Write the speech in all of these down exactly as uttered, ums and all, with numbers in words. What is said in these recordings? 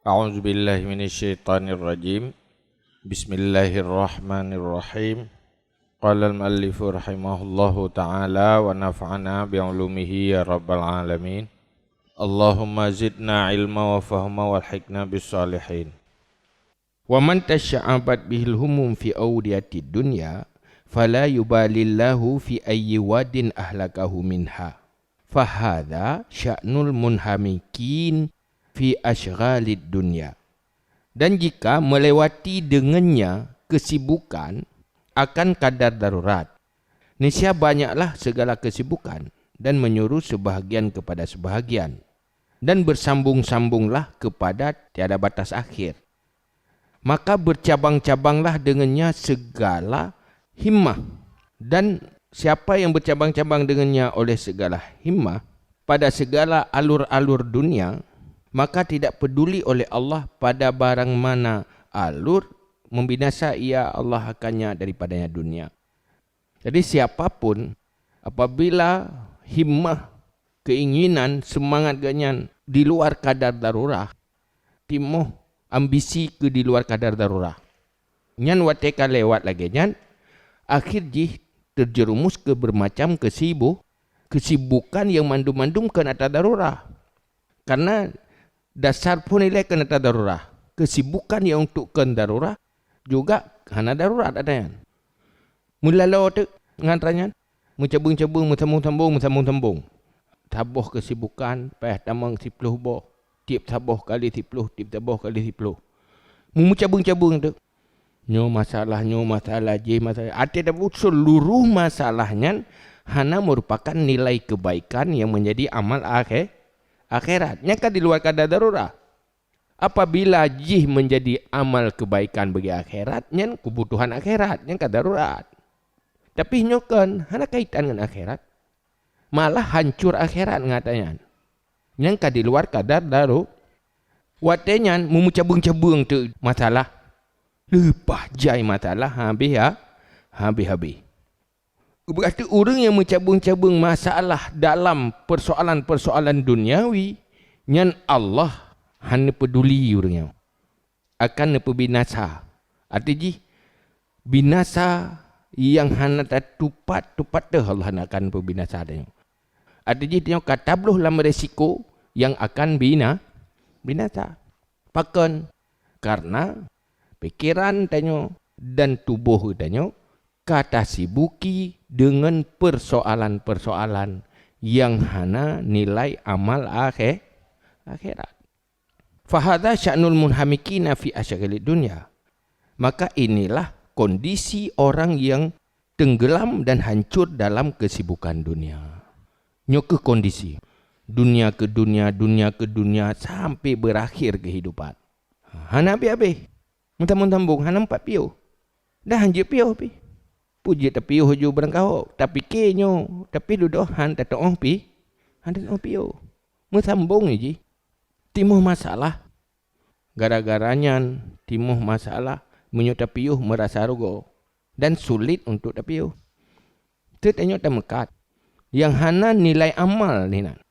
A'udzubillahi minasyaitonirrajim. Bismillahirrahmanirrahim. Qala al-muallifu rahimahullahu ta'ala wa nafa'ana bi'ulumihi ya rabbal alamin. Allahumma zidna ilma wa fahma walhiqna bis salihin. Wa man tasya'abat bihil humum fi awdiyatid dunya, fala yubalillahu fi ayyi wadin ahlakahu minha. Fahadha sya'nul munhamikin fi asyghalid dunya. Dan jika melewati dengannya kesibukan akan kadar darurat, niscaya banyaklah segala kesibukan dan menyuruh sebahagian kepada sebahagian, dan bersambung-sambunglah kepada tiada batas akhir. Maka bercabang-cabanglah dengannya segala himmah. Dan siapa yang bercabang-cabang dengannya oleh segala himmah, pada segala alur-alur dunia, maka tidak peduli oleh Allah pada barang mana alur membinasa ia Allah akannya daripadanya dunia. Jadi siapapun, apabila himmah, keinginan, semangat geuhnyan di luar kadar darurah, timoh ambisi keu di luar kadar darurah, nyan watée ka lewat lagée nyan, akhé jih terjerumus keu bermacam kesibu-, kesibukan yang mandum-mandum keu ata darurah. Karena dasar phon ilée keu ata darurah, kesibukan yang untuk keu darurah juga hana darurat ata nyan. Meulaloe teuk ngon ata nyan, meucabeueng-cabeueng, meusambong-sambong, meusambong-sambong. Saboh kesibukan, payah tamong siploh boh, tieb saboh kali siploh, tieb saboh kali siploh. Meumeucabeueng-cabeueng teuk. Nyoe masalah, nyoe masalah, jih masalah. Até tabu seluruh masalah nyan hana merupakan nilai kebaikan yang menjadi amal akhé-, akhirat. Nyan ka di luar kadar darurat. Apabila jih menjadi amal kebaikan bagi akhirat, nyan kebutuhan akhirat, nyan ka darurat. Tapi nyoe kon hana kaitan ngon akhirat. Malah hancor akhirat ngon ata nyan. Nyan ka di luar kadar daru-, watée nyan meumeucabeueng-cabeueng teuk masalah. Leupah jai masalah habéh ha-, habéh-habéh. Berarti ureuëng nyang meucabeueng-cabeueng masalah dalam persoalan-persoalan duniawi, nyan Allah hana peduli ureuëng nyan. Akan neupeubinasa. Arti jih, binasa nyang hana tatupat-tupat teuh Allah akan peubinasa tanyoe. Arti jih tanyoe ka tabloh lam resiko nyang akan bina-, binasa. Pakon? Karena pikeran tanyoe dan tuboh tanyoe ka tasibuki deungon persoalan-persoalan nyang hana nilai amal akhé-, akhirat. Fahadha sya'nul munhamikina fi asyghali dunya. Maka inilah kondisi orang yang tenggelam dan hancur dalam kesibukan dunia. Nyoe keuh kondisi. Dunia ke dunia, dunia ke dunia, sampai berakhir kehidupan. Hana habéh-habéh. Meutambong-tambong, hana meupat piôh. Dah hanjeuet piôh pih. Peue jeuet tapiôh ju barangkaho. Tapike nyoe, tapi dudoe han tatuoh pih. Han tatuoh piôh. Meusambong jih. Timoh masalah. Gara-gara nyan, timoh masalah. Meunyoe tapiôh meurasa rugoe. Dan sulit untuk tapiôh. Teutanyoe tameukat. Nyang hana nilai amal dinan.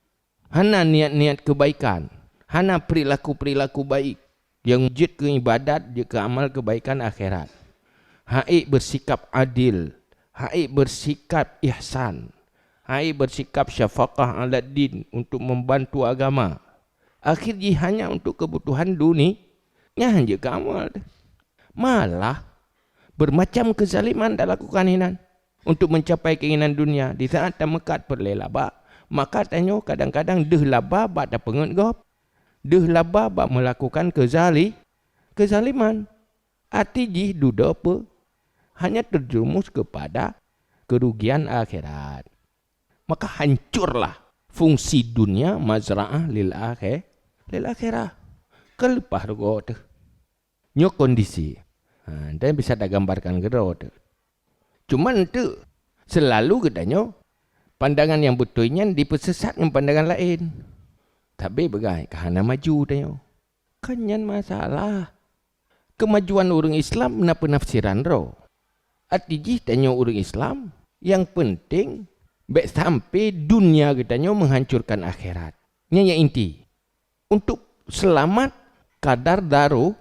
Hana niat-niat keubaikan, hana peurilaku-peurilaku baik nyang jeuet keu ibadat, jeuet keu amal keubaikan akhirat. Haiek beusikap adil, haiek beusikap ihsan, haiek beusikap syafaqah ala din untuk membantu agama. Akhé jih hanya untuk keubutuhan duni-, nyan jeuet keu amal teuh. Malah, beumacam keuzaliman talakukan inan. Untuk mencapai keinginan dunia, di saat tameukat peureulée laba, maka tanyoe kadang-kadang deuh laba bak tapeungeut gob, deuh laba bak meulakukan keuzali-, keuzaliman. Até jih dudoe peue? Hanya terjerumus kepada kerugian akhirat. Maka hancurlah fungsi dunia mazra'ah lil akhir-, lil akhirah. Keuleupah rugoe teuh. Nyoe kondisi. Ha, dan bisa tagambarkan keudroe teuh. Cuman teuk, seulalu geutanyoe, pandangan nyang beutôi nyan dipeusesat ngon pandangan laén. Sabe beugai ka hana maju tanyoe. Kan nyan masalah. Keumajuan ureuëng Islam na peunafsiran droe. Até jih tanyoe ureuëng Islam, nyang peunteng bék sampe dunia geutanyoe meuhancurkan akhirat. Nyan nyang inti. Untuk seulamat, Kadar daru-,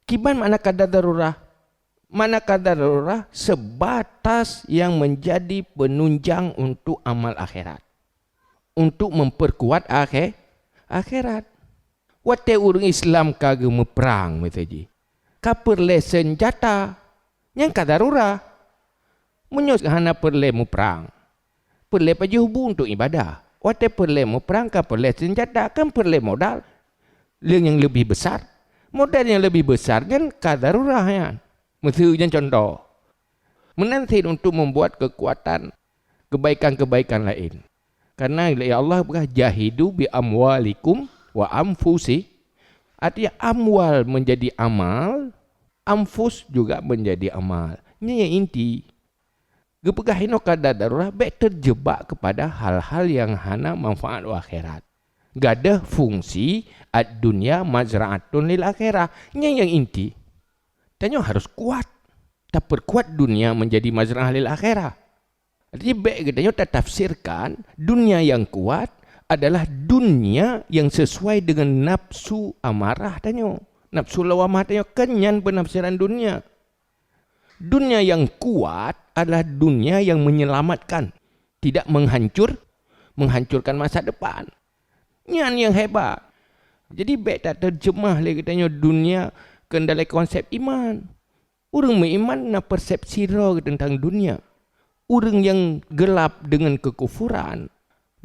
kiban makna kadar darurah? Makna kadar darurah sebatas yang menjadi penunjang untuk amal akhirat. Untuk memperkuat akhe-, akhirat. Watée ureuëng Islam ka geumeuprang, miseue jih, ka peureulée seunjata, nyan ka darurah. Meunyoe hana peureulée muprang, peureulée pajoh bu untuk ibadah. Watée peureulée muprang ka peureulée seunjata, kan peureulée modal. Lé nyang leubeh besar. Modal nyang leubeh besar nyan ka darurah nyan. Miseue nyan contoh. Meunan cit untuk membuat kekuatan kebaikan-kebaikan laén. Karena lé Allah peugah, "Jahidu bi amwalikum wa anfusi." Artinya amwal menjadi amal, anfus juga menjadi amal. Nyan nyang inti. Geupeugah inoe kadar darurah, bék terjebak kepada hal-hal yang hana manfaat u akhirat. Gadoh fungsi ad-dunya mazra'atun lil akhirah. Nyan nyang inti. Tanyoe harus kuat. Taperkuat dunia menjadi mazra'ah lil akhirah. Jadi bék geutanyoe tatafsirkan dunia yang kuat adalah dunia yang sesuai dengan nafsu amarah tanyoe. Nafsu lawamah tanyoe, kan nyan penafsiran dunia. Dunia yang kuat adalah dunia yang menyelamatkan, tidak menghancur, menghancurkan masa depan. Nyan nyang hebat. Jadi bék taterjemah lé geutanyoe dunia keu dalam konsep iman. Ureuëng meuiman na persepsi droe teuntang dunia. Ureuëng nyang geulap deungon keukufuran,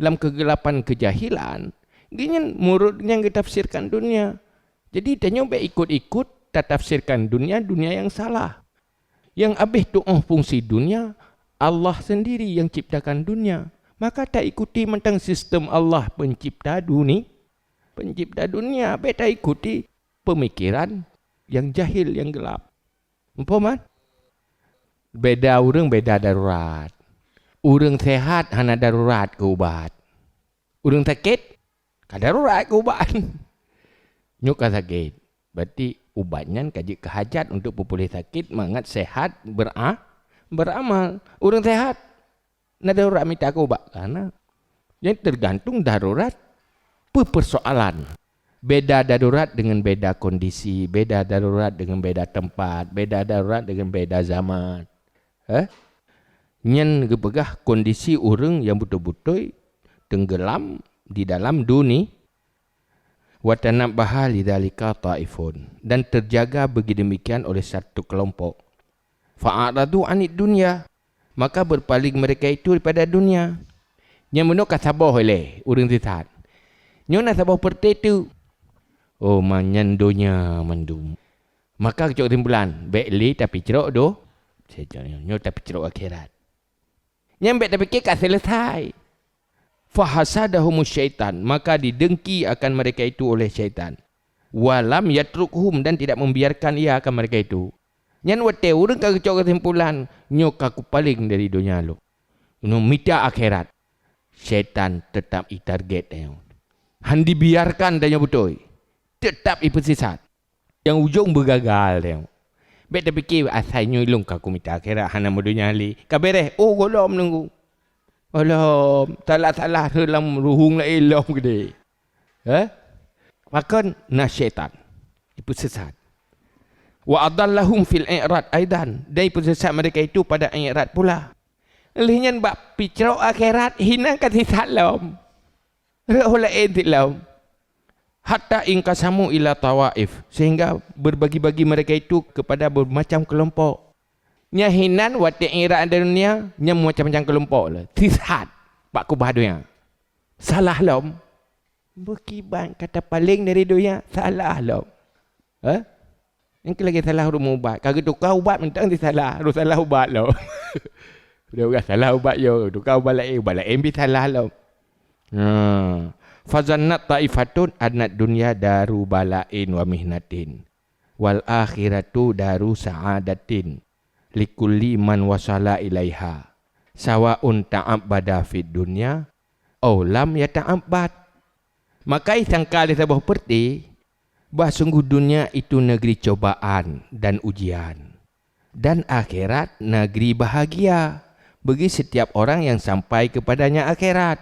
lam keugelapan keujahilan, geuhnyan meunurot nyang geutafsirkan dunia. Jadi tanyoe bék ikot-ikot tatafsirkan dunia, dunia nyang salah. Nyang abéh tuoh fungsi dunia, Allah sendiri nyang ciptakan dunia. Maka taikuti mantong sistem Allah pencipta duni-, pencipta dunia. Bék taikuti pemikiran nyang jahil, nyang geulap. Muphom, kan? Beda ureuëng beda darurat. Ureuëng sehat hana darurat keu ubat. Ureuëng sakét ka darurat keu ubat. Nyoe ka sakét, berarti ubat nyan ka jeuet keu hajat untuk peupuléh sakét mangat sehat bera-, beramal. Ureuëng sehat na darurat mita keu ubat? Hana. Jadi tergantung darurat peue persoalan. Beda darurat dengan beda kondisi, beda darurat dengan beda tempat, beda darurat dengan beda zaman. Eh? Nyan geupeugah kondisi ureuëng nyang beutôi-beutôi tenggelam di dalam duni-, "Wa tanabbaha lidzalika taifun," dan terjaga bagi demikian oleh satu kelompok. "Fa'aradu anid dunya," maka berpaling mereka itu daripada dunia. Nyang meunoe ka saboh ilée ureuëng sisat. Nyoe na saboh peureuté teuk. Oh, man nyan donya mandum. Maka geucok kesimpulan, bék lé tapicrok do-, nyoe tapicrok akhirat. Nyan bék tapike ka selesai. "Fahasadahumus syaitan," maka didengki akan mereka itu oleh syaitan. "Walam yatrukhum," dan tidak membiarkan ia akan mereka itu. Nyan watée ureuëng ka geucok kesimpulan, nyoe ka kupaleng dari donya lom. Nyoe mita akhirat. Syaitan tetap itarget tanyoe. Han dibiarkan tanyoe beutôi. Tetap ipeusisat. Nyang ujong beugagal tanyoe. Bék tapike, "Asai nyoe lôn ka kumita akhirat, hana meudonya lé. Ka béréh, oh, gohlom nunggu." Gohlom, salah-salah lam ruhueng laén lom keudeh. Eh? Pakon na syaitan ipeusisat. "Wa adallahum fil i'rad aidan," dan ipeusisat mereka itu pada i'rad pula. Lheueh nyan bak picrok akhirat, hinan ka sisat lom. Rot ho laén cit lom. "Hatta inqasamu ila tawaif," sehingga berbagi-bagi mereka itu kepada bermacam kelompok. Nyan hinan watée i'rad donya, nyan macam-macam kelompok lom. Sisat bak kubah donya. Salah lom. Beukiban ka tapaleng dari donya, salah lom. Eh? Nyang keu lagée salah ureuëng ubat. Ka geutuka ubat mantong disalah, rôh salah ubat lom. Udah, udah salah ubat yo, tuka ubat laén, ubat laén pih salah lom. Ha. "Fazannat taifatun annad dunya daru bala'in wa mihnatin, wal akhiratu daru sa'adatin likulli man wasala ilaiha, sawaun ta'abbada fid dunya aw lam yata'abbad." Maka isangka lé saboh peureuté, bah sungguh dunia itu negeri cobaan dan ujian, dan akhirat negeri bahagia bagi setiap orang yang sampai kepadanya akhirat,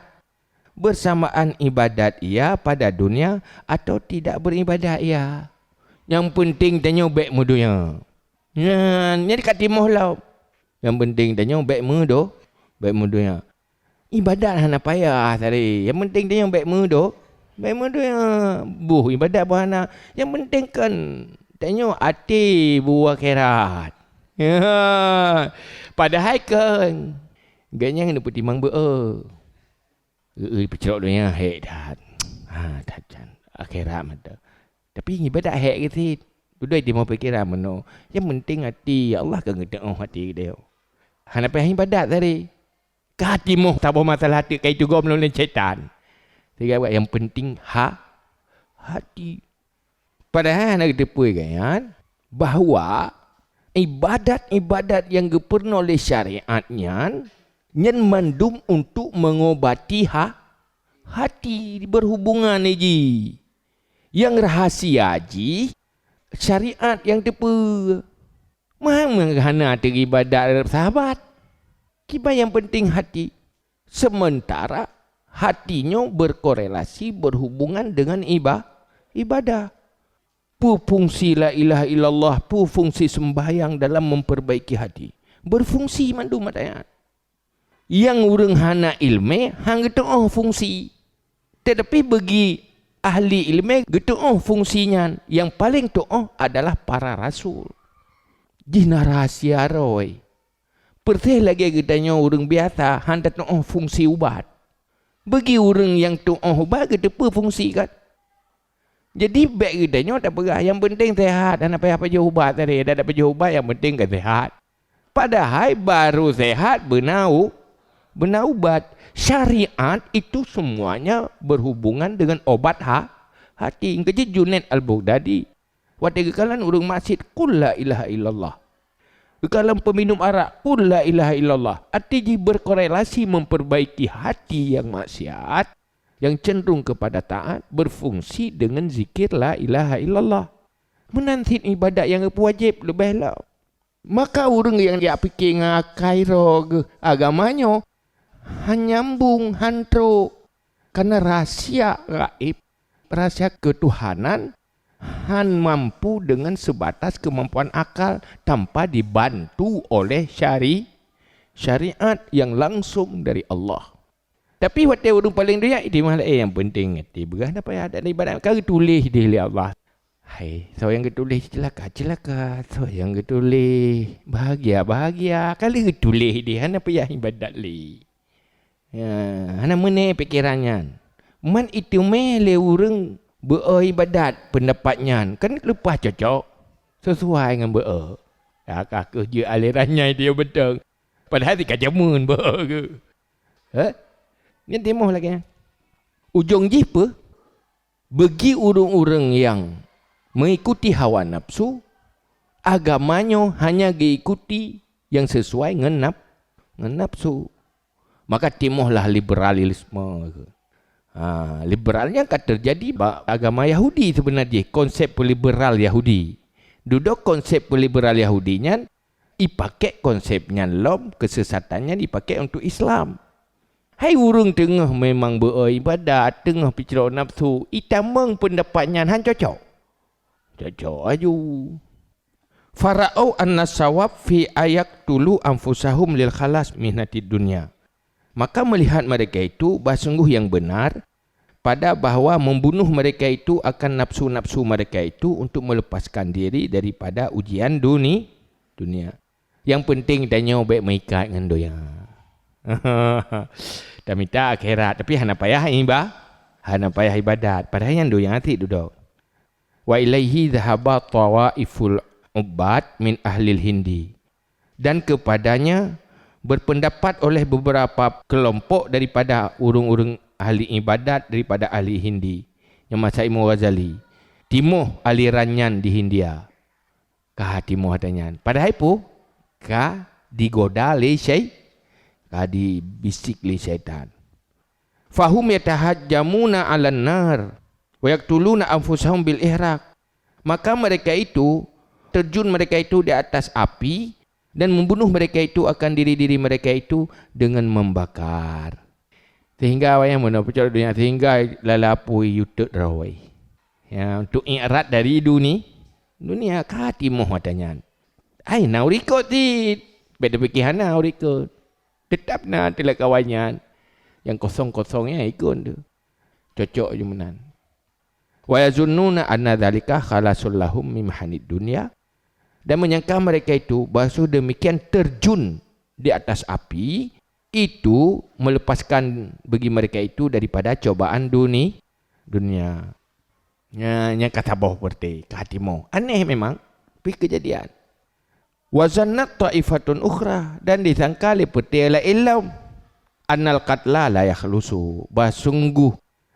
bersamaan ibadat ia pada dunia atau tidak beribadat ia. Nyang peunteng tanyoe bék meudonya. Nyan, nyan ka timoh lom. Nyang peunteng tanyoe bék meudo-, bék meudonya. Ibadat hana payah sabe. Nyang peunteng tanyoe bék meudo-, bék meudonya. Boh ibadat boh hana. Nyang peunteng kan tanyoe até beu akhirat. Ya. Padahai kan gobnyan neupeutimang beu-e. Ui, peucok donya hék that. Ha, that can. Akhirat mantong. Tapi ibadat hék geusit. Dudoe timoh pikeran meunoe. Nyang peunteng até, Allah ka geuteu'oh até geutanyoe. Hana payah ibadat tadi. Ka timoh saboh masalah teuk ka itugom lom lé syaitan. Sehingga nyang peunteng ha-, hati. Padahai hana geuteupeue gobnyan bahwa ibadat-ibadat nyang geupeurunoe lé syariat nyan, nyan mandum untuk meungobati ha-, hati, berhubungan jih. Nyang rahasia jih syariat nyang teupeue. Memang hana teuibadat sahabat. Kiban nyang peunteng hati. Sementara hati nyoe berkorelasi, berhubungan dengan iba-, ibadah. Peue fungsi la ilaha illallah, peue fungsi sembahyang dalam memperbaiki hati? Berfungsi mandum ata nyan. Nyang ureuëng hana iéleumé han geuteu'oh fungsi. Tetapi bagi ahli iéleumé geuteu'oh fungsi nyan. Nyang paleng teu'oh adalah para rasul. Jih na rahasia roh. Persis lagée geutanyoe ureuëng biasa han tateu'oh fungsi ubat. Bagi ureuëng nyang teu'oh ubat geuteupeue fungsi kan. Jadi bék geutanyoe tapeugah nyang peunteng sehat, hana payah pajoh ubat tadi. Dak pajoh ubat nyang peunteng ka sehat. Padahai baru sehat beuna u-, beuna ubat. Syariat itu semuanya berhubungan dengan obat ha-, hati. Engkau ji Junaid Al-Baghdadi. Watée geukalon ureuëng maksiat, "Qul la ilaha illallah." Geukalon peuminum arak, "Qul la ilaha illallah." Arti jih berkorelasi memperbaiki hati nyang maksiat, nyang cenderung kepada taat, berfungsi dengan zikir la ilaha illallah. Meunan cit ibadat nyang geupeuwajéb leubeh lom. Maka ureuëng nyang jak pike ngon akai droe geuh agama nyoe, han nyambung, han trok. Karena rahasia gaib, rahasia keutuhanan, han mampu dengan sebatas kemampuan akal tanpa dibantu oleh syari-, syariat yang langsung dari Allah. Tapi watée ureuëng paleng donya, itimah laén nyang peunteng até beurah na payah adat ibadat ka geutuléh deh lé Allah. Hai, soe nyang geutuléh ceulaka, ceulaka, soe nyang geutuléh bahagia, bahagia. Ka lheueh geutuléh deh, hana payah ibadat lé. Ya, hana meuné pikeran nyan. Man iteumé lé ureuëng beu-e ibadat peundapat nyan, kan leupah cocok, sisuai ngon beu-e. Ya, ka kheueh jeuet aliran nyan itu beutôi. Padahai ka jameun beu-e geuh. Heh? Nyan timoh lagée nyan. Ujong jih peue? Bagi ureuëng-ureuëng nyang mengikuti hawa nafsu, agama nyoe hanya geuikuti nyang sesuai ngon naf-, ngon nafsu. Maka timohlah liberalisme. Ha, liberal nyan ka teujadi bak agama Yahudi seubeuna jih. Konsep liberal Yahudi. Dudoe konsep liberal Yahudi nyan, ipakék konsep nyan lom, keusesatan nyan ipakék untuk Islam. Hai ureuëng teungoh memang beu-e ibadat, teungoh peucrok nafsu, itamong peundapat nyan han cocok. Cocok aju. Fara'au anna sawab fi ayaqtulu anfusahum lil khalas mihnatid dunya. Maka melihat mereka itu, bah sungguh yang benar pada bahwa membunuh mereka itu akan nafsu-nafsu mereka itu untuk melepaskan diri daripada ujian duni-, dunia. Nyang peunteng tanyoe bék meuikat ngon donya. Tamita akhirat, tapi hana payah iba-, hana payah ibadat. Padahai nyan donya cit dudoe. Wa ilaihi dhahaba tawaiful ubbad min ahlil Hindi. Dan kepadanya berpendapat oleh beberapa kelompok daripada ureuëng-ureuëng ahli ibadat daripada ahli Hindi, nyang masa Imam Ghazali. Timoh aliran nyan di Hindia. Ka timoh ata nyan. Padahai peue? Ka digoda lé syai-, ka dibisik lé syaitan. Fahum yatahajjamuna 'alan nar, wa yaqtuluna anfusahum bil ihraq. Maka mereka itu, terjun mereka itu di atas api, dan membunuh mereka itu akan diri-diri mereka itu dengan membakar. Sehingga awaknyan meunoe peucok donya, sehingga lala apui yue teuk droe. Ya, untuk i'rad dari duni-, Dunia ka timoh ata nyan. Ai na urikot cit. Bék teupike hana urikot. Teutap na teulak kawan nyan. Nyang kosong-kosong nyan ikon tu. Cocok je meunan. "Wa yazunnuna anna dzalika khalasul lahum min mahanid dunya." Dan menyangka mereka itu bahwa demikian terjun di atas api itu melepaskan bagi mereka itu daripada cobaan duni-, dunia. Nya, nyang ka saboh berarti, ka timoh. Aneh memang, tapi kejadian. "Wa zannat ta'ifatun ukhra," dan disangka lé peuté laén lom, "annal qatla la yakhlusu," bah sungguh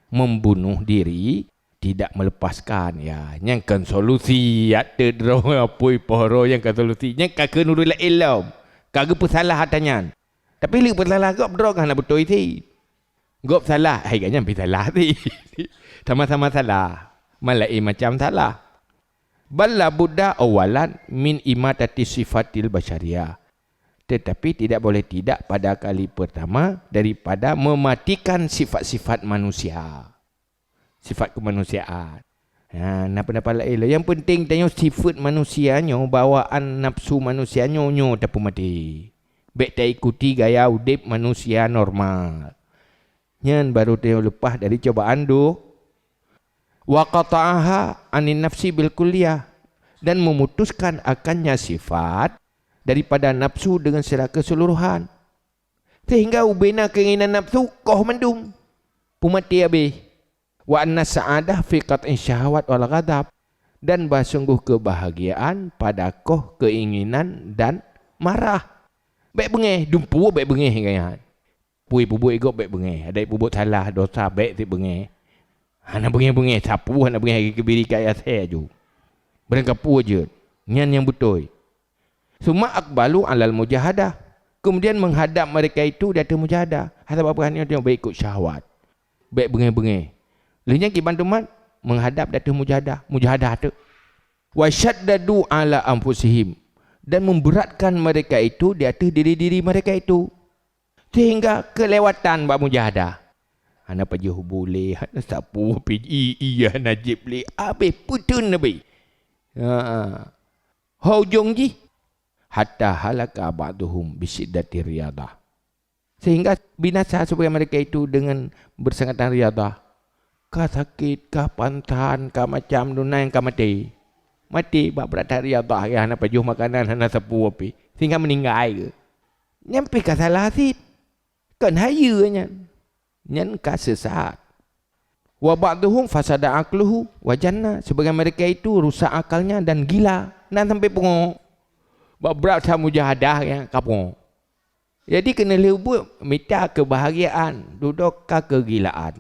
membunuh diri tidak melepaskan. Ya, nyang kan solusi, ya, teudroe apui pohoro nyang kan solusi. Nyang ka keu nurul laén lom. Ka geupeusalah ata nyan. Tapi lé peusalah gob droe hana beutôi cit. Gob salah, hai gobnyan pih salah cit. Sama-sama salah. Malaén macam salah. "Bal la budda awalan min imatati sifatil basyariyah." Tetapi tidak boleh tidak pada kali pertama daripada mematikan sifat-sifat manusia. Sifat kemanusiaan. Ha, na pendapat laén lah. Yang penting tanyoe sifat manusia nyoe, bawaan nafsu manusia nyoe, nyoe tapeumaté. Bék taikuti gaya udép manusia normal. Nyan baru tanyoe leupah dari cobaan do-, "Wa qata'aha anin nafsi bil kulliyah," dan memutuskan akannya sifat daripada nafsu dengan secara keseluruhan. Sehingga ubena keinginan nafsu koh mandum, peumaté habéh. "Wa anna sa'adah fi qat'i syahwat wal ghadab," dan bah sungguh kebahagiaan pada koh keinginan dan marah. Bék beungéh, dumpeue bék beungéh gaya. Pui peubuet gob bék beungéh, adak peubuet salah, dosa bék cit beungéh. Hana beungéh-beungéh, sapeue hana beungéh lagée keubiri kaya asée aju. Barangkapeue jeuet, nyan nyang beutôi. "Summa aqbalu alal mujahadah." Kemudian menghadap mereka itu di ateueh mujahadah. Hana sabab nyoe bék ikot syahwat. Bék beungéh-beungéh. Lheueh nyan kiban teuma menghadap di ateueh mujahadah. Mujahadah teuk. "Wa syaddadu ala anfusihim." Dan memberatkan mereka itu di ateueh diri-diri mereka itu. Sehingga keulewatan bak mujahadah. Hana pajoh bu lé, hana sapeue pih, i, i, hana jieb lé, habéh peuteun habéh. Ha. Ho ujong jih, "Hatta halaka ba'duhum bi syiddati riyadah." Sehingga binasa sebagian mereka itu dengan bersangatan riyadah. Ka sakét, ka pansan, ka macam duna nyang ka maté. Maté bak brat that riyadah, ya, hana pajoh makanan, hana sapeue pih. Sehingga meuninggai geuh. Nyan pih ka salah cit. Kon hayeue nyan. Nyan ka sesat. "Wa ba'duhum fasada aqluhu wa janna." Sebagian mereka itu rusak akalnya dan gila. Nan sampai pungo. Bak brat that mujahadah nyan ka pungo. Jadi keuneuk lheueh buet mita keubahgiaan, dudoe ka keugilaan.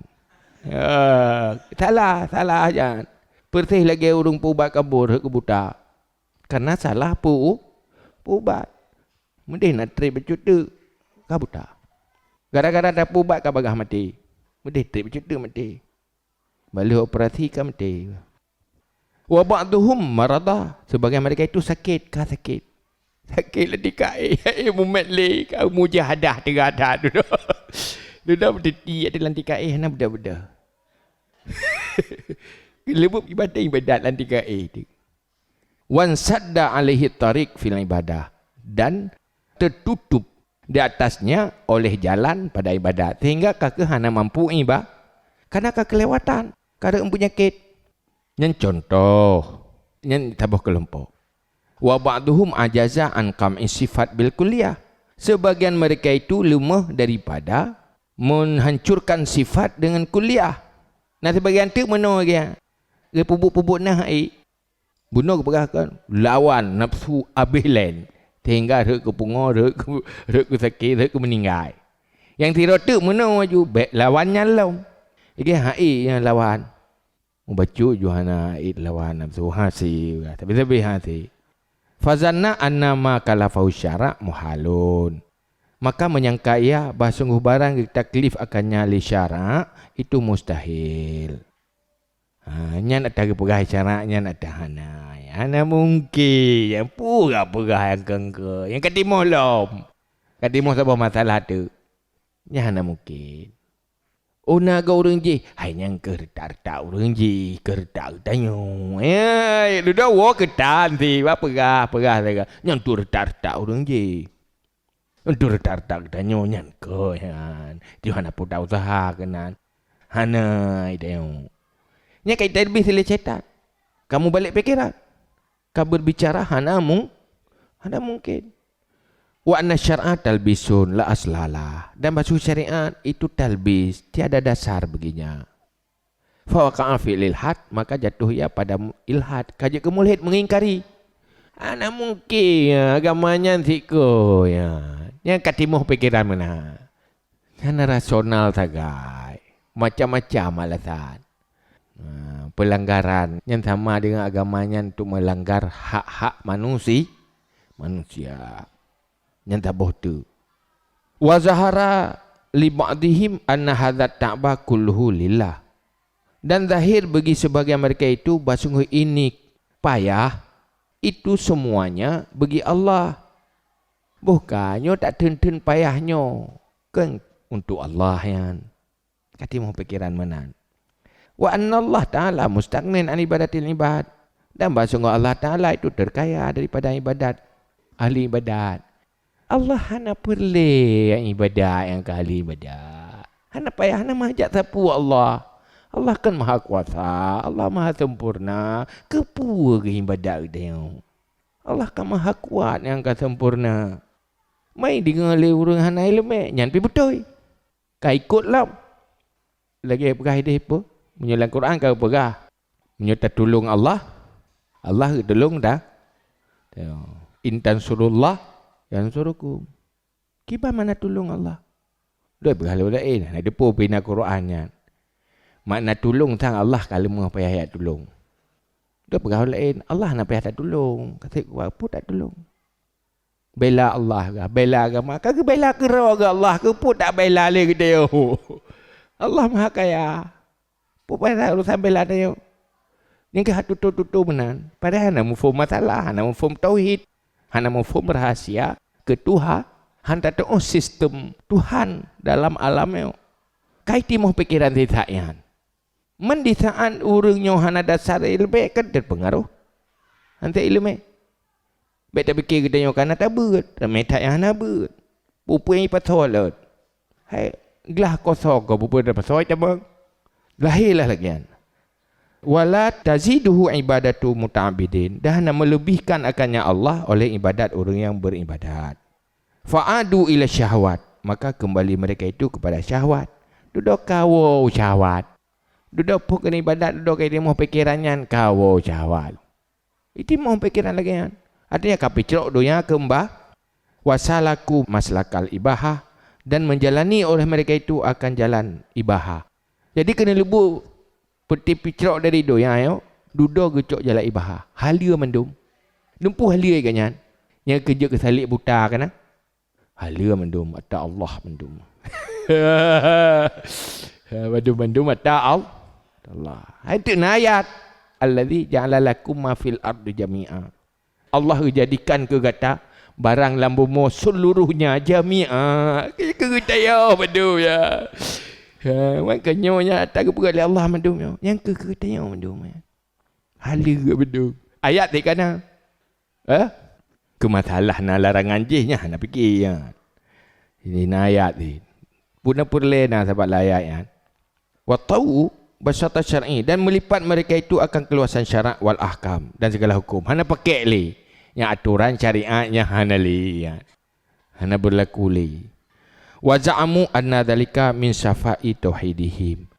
Ya, salah, salah nyan. Persis lagée ureuëng peuubat kabur keu buta. Karena salah peu-, peuubat. Meudeh na treb bacut teuk, ka buta. Gara-gara tapeuubat ka bagaih maté. Meudeh treb bacut teuk maté. Bak lheueh operasi ka maté. "Wa ba'duhum marada," sebagian mereka itu sakét, ka sakét. Sakét lam tika éh, éh mumet lé, ka mujahadah teuga that dudoe. Dudoe beuteuti ateueh lam tika éh, hana beudôh-beudôh. Leubeh ibadat, ibadat lam tika éh tu. "Wan sadda alaihi tariq fil ibadah," dan tertutup di atasnya oleh jalan pada ibadat, sehingga ka keuh hana mampu iba-, karena ka keulewatan, ka rhot peunyakét. Nyan contoh, nyan saboh keulompok. "Wa ba'duhum ajaza an qam'i sifat bil kulliyah." Sebagian mereka itu leumah daripada menghancurkan sifat dengan kulliyah. Nah, sebagian teuk meunoe geuh, geupeubuet-peubuet na hai. Bunoe geupeugah kan, lawan nafsu abéh lén, sehingga rhot keu pungo, rhot keu, rhot keu sakét, rhot keu meuninggai. Nyang sidroe teuk meunoe aju, bék lawan nyan lom. Lagée hai nyang lawan. Mubacut ju hana ait lawan nafsu, hase, tapi-tapi hase. Fazanna anna ma kalafahu syara' muhalun. Maka menyangka ia bah sungguh barang geutaklif akannya lé syarak itu mustahil. Ha, nyan ata geupeugah syarak nyan ata hana. Hana mungkin. Nyang peugah-peugah nyang keungke. Nyang ka timoh lom. Ka timoh saboh masalah teuk. Nyan hana mungkin. Oh, na goe ureuëng jih, hai nyan keuh reutak-reutak ureuëng jih, keuh reutak geutanyoe. Ya, dudoe woe keutan si, ba peugah-peugah saga. Nyan tu reutak-reutak ureuëng jih. Nyan tu reutak-reutak geutanyoe nyan keuh nyan. Tuhan hana peugah useuha keunan. Hana idéh. Nyan ka italbis lé syaitan. Kamu balik pikiran. Ka berbicara hana mung-, hana mungkin. Wa anna syar'a talbisun la aslalah. Dan bahasa syariat itu talbis, tiada dasar baginya. Fa waqa'a fil ilhad, maka jatuh ia pada ilhad. Ka jeuet keu mulhid, mengingkari. Hana mungkin, ya, agama nyan sikoe, ya. Nyan ka timoh pikiran meunan. Hana rasional sagai. Macam-macam alasan. Ha, pelanggaran nyan sama dengan agama nyan untuk melanggar hak-hak manusi-, manusia. Nyan saboh teuk. Wa zahara li ba'dihim anna hadzat ta'ba kulluhu lillah. Dan zahir bagi sebagian mereka itu, bah sungguh ini payah, itu semuanya bagi Allah. Boh ka nyoe tak theun-theun payah nyoe, kan untuk Allah nyan. Ka timoh pikiran meunan. Wa annallaha ta'ala mustaghnin an ibadatil ibad. Dan bahwa sungguh Allah Ta'ala itu terkaya daripada ibadat ahli ibadat. Allah hana peureulée ibadat nyang keu ahli ibadat. Hana payah, hana meuhajat sapeue Allah. Allah kan maha kuasa, Allah maha sempurna. Keupeue geuibadat geutanyoe? Allah ka maha kuat nyang ka sempurna. Mai deungoe lé ureuëng hana iéleumé, nyan pi beutôi. Ka ikot lom. Lagée peugah idéh peue? Meunyoe lam Quran ka geupeugah, meunyoe tatulông Allah, Allah geutulông ta-, "In tansurullah yansurukum." Kiban makna tulông Allah? Dua peugah lé laén, hana teupeue pi na Quran nyan. Makna tulông sang Allah ka leumoh payah jak tulông. Dua peugah laén, Allah hana payah tatulông, ka seb kuat peue tatulông. Bela Allah gah, bela agama. Ka geubela keudroe geuh Allah, keupeue tak bela lé geutanyoe? Allah Maha Kaya. Peue payah urusan bela tanyoe? Nyang keuh tutoe-tutoe meunan. Padahai hana muphom masalah, hana muphom tauhid, hana muphom rahasia keu Tuhan, hana tatu'oh sistem Tuhan dalam alam nyoe. Kai timoh pikeran sitak nyan. Man di saat ureuëng nyoe hana dasar iéleumé, kan teupeungaroh. Hana iéleumé. Bék tapike geutanyoe kana tabeuet, ramé that nyang hana beuet. Peue-peue nyang ipasoe lôt. Hai, glah kosong ko peue-peue tapasoe tabang. Lahé lah lagée nyan. Wala taziduhu ibadatu muta'abbidin, dan hana meleubihkan akannya Allah oleh ibadat ureuëng nyang beribadat. Fa'adu ila syahwat, maka kembali mereka itu kepada syahwat. Dudoe kawoe syahwat. Dudoe phon keuneuk ibadat, dudoe ka itimoh pikeran nyan kawoe syahwat. Itimoh pikeran lagée nyan. Artinya ka picrok donya keu mbah. Wasalaku maslakal ibahah, dan menjalani oleh mereka itu akan jalan ibahah. Jadi keuneuk leubeh peuti picrok dari donya nyoe, dudoe geucok jalan ibahah. Haleue mandum. Lumpuh haleue geuh nyan. Nyang keujeuet keu salek buta kana. Haleue mandum, ata Allah mandum. Mandum-mandum ata Al-, Allah. Hai teuk na ayat, "Allazi ja'ala lakum ma fil ardi jami'a." Allah geujadikan keu gata barang lam bumoe seluruhnya jami'a. Keu geutanyoe mandum ya. Ha, maka nyoe nyang ata geupeugah lé Allah mandum nyoe. Nyang keu geutanyoe mandum ya. Haleue mandum. Ayat dikana. Eh? Keu masalah na larangan jih nyan hana pike nyan. Ini na ayat ni. Puna peureulée na sabat lam ayat nyan. Wa tau basata syar'i, dan melipat mereka itu akan keluasan syarak wal ahkam dan segala hukum. Hana pakek lé. Nyang aturan syariat nyang hana lé. Hana berlaku lé. Wa za'amu anna dzalika min syafa'i tauhidihim.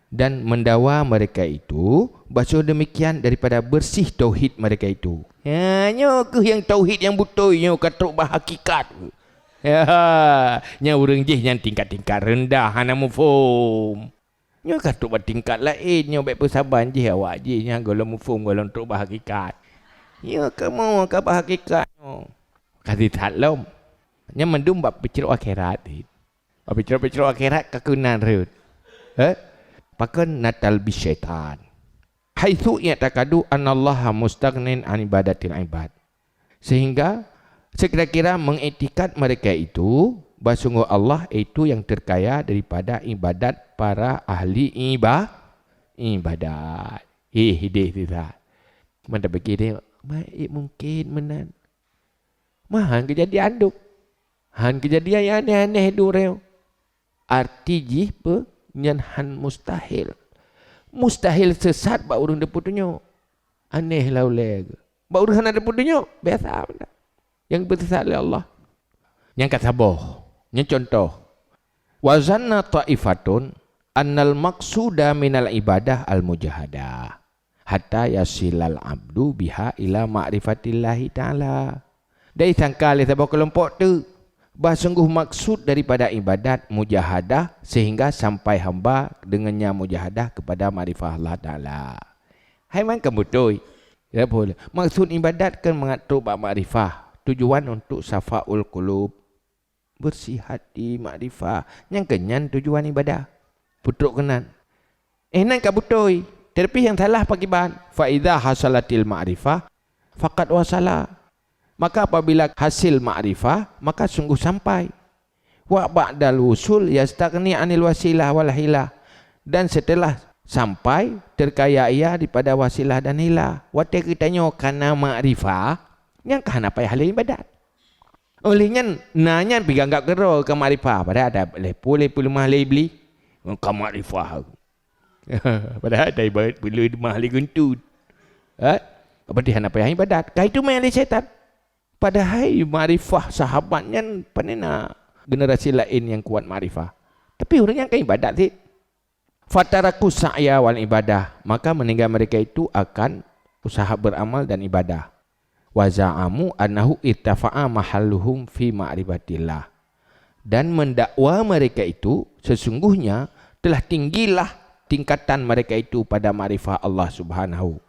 Dan mendawa mereka itu, bahwa demikian daripada bersih tauhid mereka itu. Ya, nyoe keuh nyang tauhid nyang beutôi nyoe ka trok bak hakikat. Ya, nyang ureuëng jih nyan tingkat-tingkat rendah hana muphom. Nyoe ka trok bak tingkat laén nyoe bék peusaban jih awak jih nyan gohlom muphom gohlom trok bak hakikat. Nyoe kamoe ka bak hakikat nyoe. Ka sisat lom. Nyan mandum bak picrok akhirat. Bak picrok-picrok akhirat ka keunan rhot. Eh? Pakon natal bisyaitan. Haitsu i'taqadu annallaha mustaghnin an ibadatil ibad. Sehingga sekira-kira mengiktikad mereka itu Bah sungguh Allah itu yang terkaya daripada ibadat para ahli iba-, ibadat. Eh, hideh sisa. Mantap pikir dia, "Ma, eh, mungkin meunan." Mah han keujadian dum. Han keujadian nyang aneh-aneh dum reung. Arti jih peue? Nyan han mustahil. Mustahil sesat bak ureuëng teupeutunyok. Aneh lah ulée geuh. Bak ureuëng hana teupeutunyok, biasa mantap. Nyang geupeusesat lé Allah. Nyang ka saboh, nyan contoh. Wa zanna ta'ifatun annal maqsuda minal ibadah al-mujahadah, hatta yasilal abdu biha ila ma'rifatillahi ta'ala. Dan disangka lé saboh keulompok teuk, bah sungguh maksud daripada ibadat mujahadah, sehingga sampai hamba dengannya mujahadah kepada makrifah Allah Ta'ala. Hai man kan beutôi. Ya, boleh. Maksud ibadat kan mangat trok bak makrifah, tujuan untuk safaul qulub, bersih hati, makrifah. Nyang keunyan tujuan ibadah. Peutrok keunan. Eh, nan ka beutôi. Tapi nyang salah pakiban. Fa idza hasalatil ma'rifah, faqad wasala. Maka apabila hasil makrifah, maka sungguh sampai. Wa ba'dal wusul yastaghni anil wasilah wal hilah. Dan setelah sampai, terkaya ia daripada wasilah dan hilah. Watée geutanyoe kana makrifah, nyang ka hana payah lé ibadat. Oleh nyan, na nyan pih geuanggap keudroe ka makrifah. Padahai ada lé pue lé peuleumah lé Iblih. Ka makrifah. Padahai ada ibadat peuleumah lé guntot. Ha? Berarti hana payah ibadat. Ka itu meunan lé setan. Padahai makrifah sahabat nyan pane na generasi laén nyang kuat makrifah. Tapi ureuëng nyan kan ibadat cit. Fataraku sa'ya wal ibadah, maka meninggal mereka itu akan usaha beramal dan ibadah. Wa za'amu annahu irtafa'a mahalluhum fi ma'rifatillah. Dan mendakwa mereka itu sesungguhnya telah tinggilah tingkatan mereka itu pada makrifah Allah Subhanahu.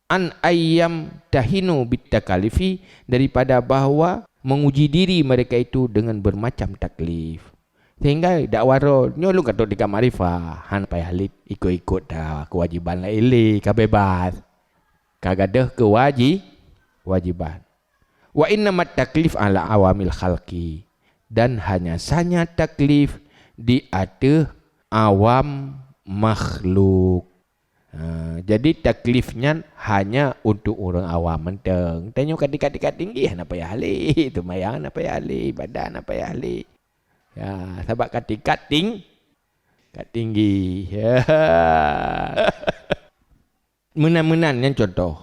An ayyam tahinu bit takalifi, daripada bahwa menguji diri mereka itu dengan bermacam taklif. Sehingga dakwa droe nyoe lôn ka trok tingkat makrifah, han payah lé ikot-ikot dah kewajiban laén lé, ka bebas. Ka gadôh kewaji-, kewajiban. Wa innamat taklif ala awamil khalqi, dan hanya sanya taklif di ateueh awam makhluk. Ha, jadi taklif nyan hanya untuk ureuëng awam mantong. Tanyoe ka tingkat-tingkat tinggi hana payah lé, seumayang hana payah lé, ibadat hana payah lé. Ya, sabab ka tingkat ting-, tingkat tinggi. Ya. Meunan-meunan nyan contoh.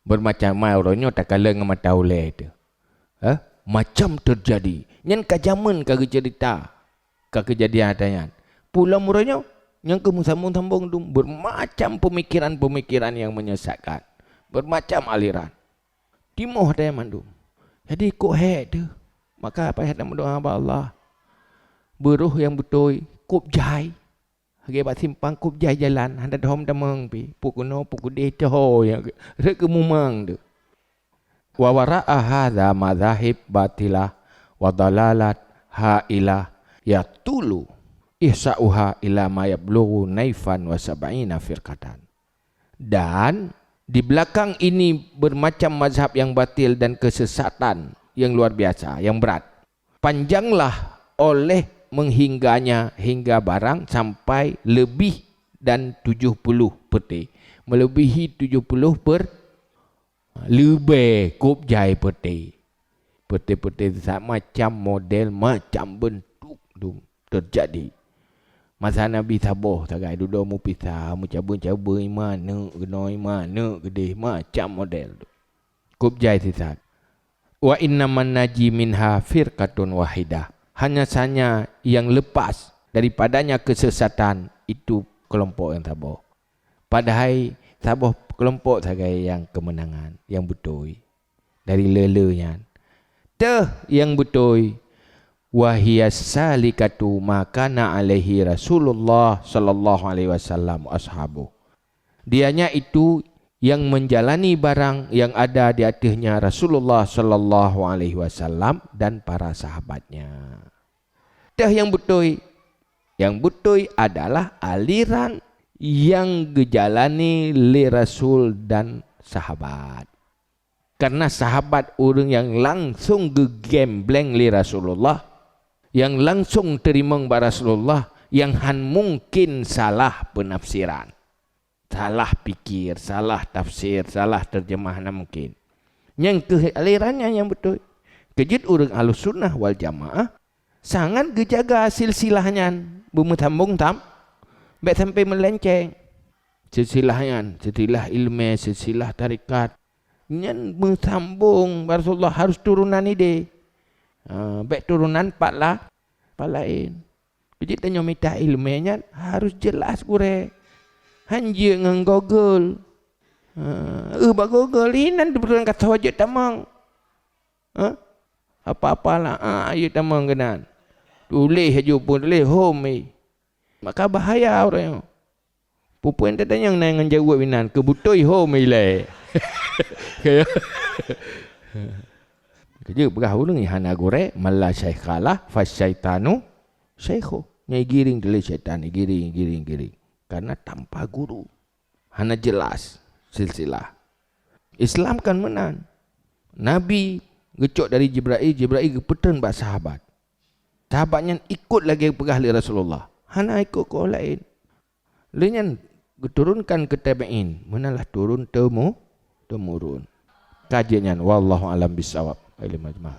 Bermacam-macam uroe nyoe takalon ngon mata ulée teuh. Eh, macam terjadi. Nyan ka jameun ka geuceurita, ka keujadian ata nyan. Pulo uroe nyoe, nyang keuh meusambong-sambong dum, bermacam pemikiran-pemikiran yang menyesatkan, bermacam aliran. Timoh ata nyan mandum. Jadi kok hék teuh, maka payah tameudoá bak Allah. Beurôh nyang beutôi, kop jai. Lagée bak simpang kop jai jalan, hana deuhom tamong pih, pue keunoe pue keudeh teuho nyang rhot keu mumang teuh. Wa wara'a hadza madzahib batilah wa dhalalat hailah yatulu ihsa'uha ila ma yablughu naifan wa sab'ina firqatan. Dan di belakang ini bermacam mazhab yang batil dan kesesatan yang luar biasa, yang berat. Panjanglah oleh menghingganya hingga barang sampai lebih dan tujuh puluh peuté. Melebihi tujuh puluh per-, leubeh kop jai peuté. Peuté-peuté sa macam model, macam bentuk tu terjadi. Masa Nabi saboh sagai dudoe meupisah, meucabeue-cabeue iman neuk keunoe, iman neuk keudeh, macam model tu. Kop jai sisat. Wa innaman naji minha firqatun wahidah. Hanya sanya yang lepas daripadanya kesesatan itu kelompok yang saboh. Padahai saboh kelompok sagai yang kemenangan, yang beutôi dari le-le nyan. Teuh yang beutôi, wa hiya salikatu ma kana alaihi Rasulullah sallallahu alaihi wasallam ashabu. Dianya itu yang menjalani barang yang ada di atasnya Rasulullah sallallahu alaihi wasallam dan para sahabatnya. Teuh yang beutôi, yang beutôi adalah aliran yang geujalani lé Rasul dan sahabat. Karena sahabat ureuëng yang langsung geugembleng lé Rasulullah, nyang langsong teurimong bak Rasulullah, nyang han mungkin salah peunafsiran, salah pikir, salah tafsir, salah teurjeumah, na mungkin. Nyang keuh aliran nyan nyang beutôi. Keu jeuet ureuëng Ahlussunnah wal Jamaah sangat geujaga silsilah nyan, beumeusambong tam, bék sampai meulenceng. Silsilah nyan, silsilah ileumé, silsilah tarekat, nyan meusambong bak Rasulullah, harus turonan idéh. Ha, bék turonan pat la-, pat laén. Jadi tanyoe mita ileumé nyan harus jeulaih gurée. Han jeuet ngon Google. Ha, eu bak Google inan teupeutron kata jeuet tamong. Ha? Apa-apa lah, ah, ayo tamong keunan. Tuléh aju pun tuléh hom, eh. Maka bahaya ureuëng nyoe. Peue-peue nyang tatanyong na ngon jaweueb inan, keu beutôi hom ilée. Keu jeuet peugah ureuëng nyang hana gurée, "Man la syaikha lah, fasyaitanu syaikhuh." Nyang igiring lé syaitan, igiring, igiring, igiring. Karena tanpa guru. Hana jeulaih silsilah. Islam kan meunan. Nabi geucok dari Jibrail, Jibrail geupeutrön bak sahabat. Sahabat nyan ikot lagée peugah lé Rasulullah. Hana ikot keu laén. Lé nyan geuturunkan keu tabi'in, meunan lah turun teumu-, teumurun. Ka jeuet nyan, wallahu a'lam bissawab. Ilmu ijma.